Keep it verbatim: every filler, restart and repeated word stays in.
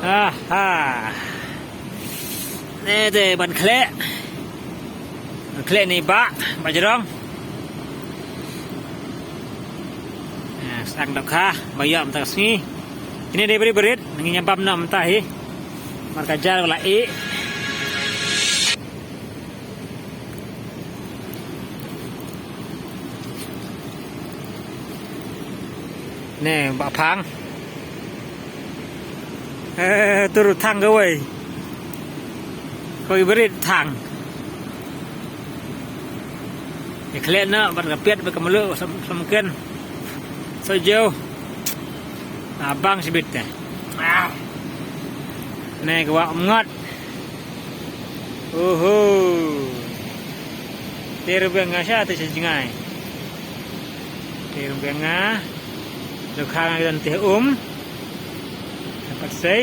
Aha. Ne te ban khleh. Ban khleh ne i Bah, Bah Jrong. Sdang dohkha ba ïoh mynta ka sngi. Kine dei barit barit, ngin ïa bam noh mynta hi. Namar ka jar ka la ih. Ne Bah Phang. Eh, tu ruh thang kawei. Kawei barit thang. Ïa khleh noh bad ka piat bad ka mluh, sam, samken. Soh jew. Ah, bang shibit te. Ah. Ne ka wah Umngot. Oho. Te ruh biang nga sha te sha jngai. Te ruh biang nga. Dohkha nga ki don te um. Dapat sei.